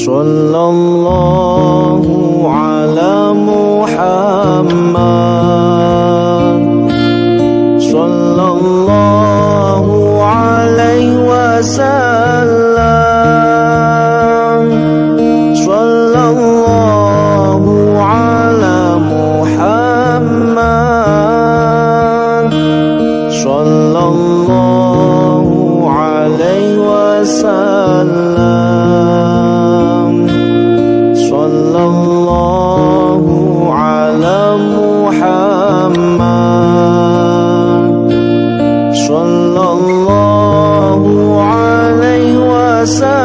صلى الله على محمد صلى الله عليه وسلم صلى الله على محمد صلى الله عليه وسلم صلى الله على محمد صلى الله عليه وسلم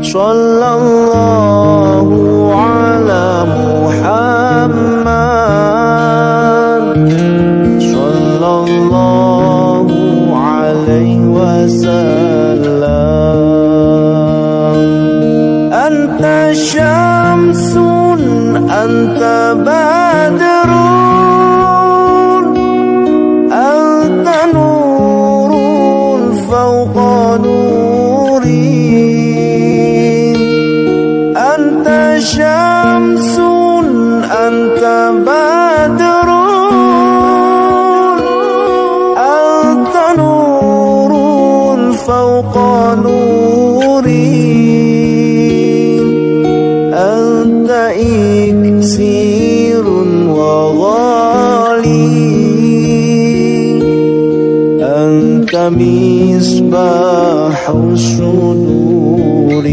صلى الله على محمد صلى الله عليه وسلم. أنت شمس أنت بدر أنت نور فوق نوري أنت شمس أنت بدر أنت نور فوق نوري أنت إكسير وغالي أنت مصباح الصدور.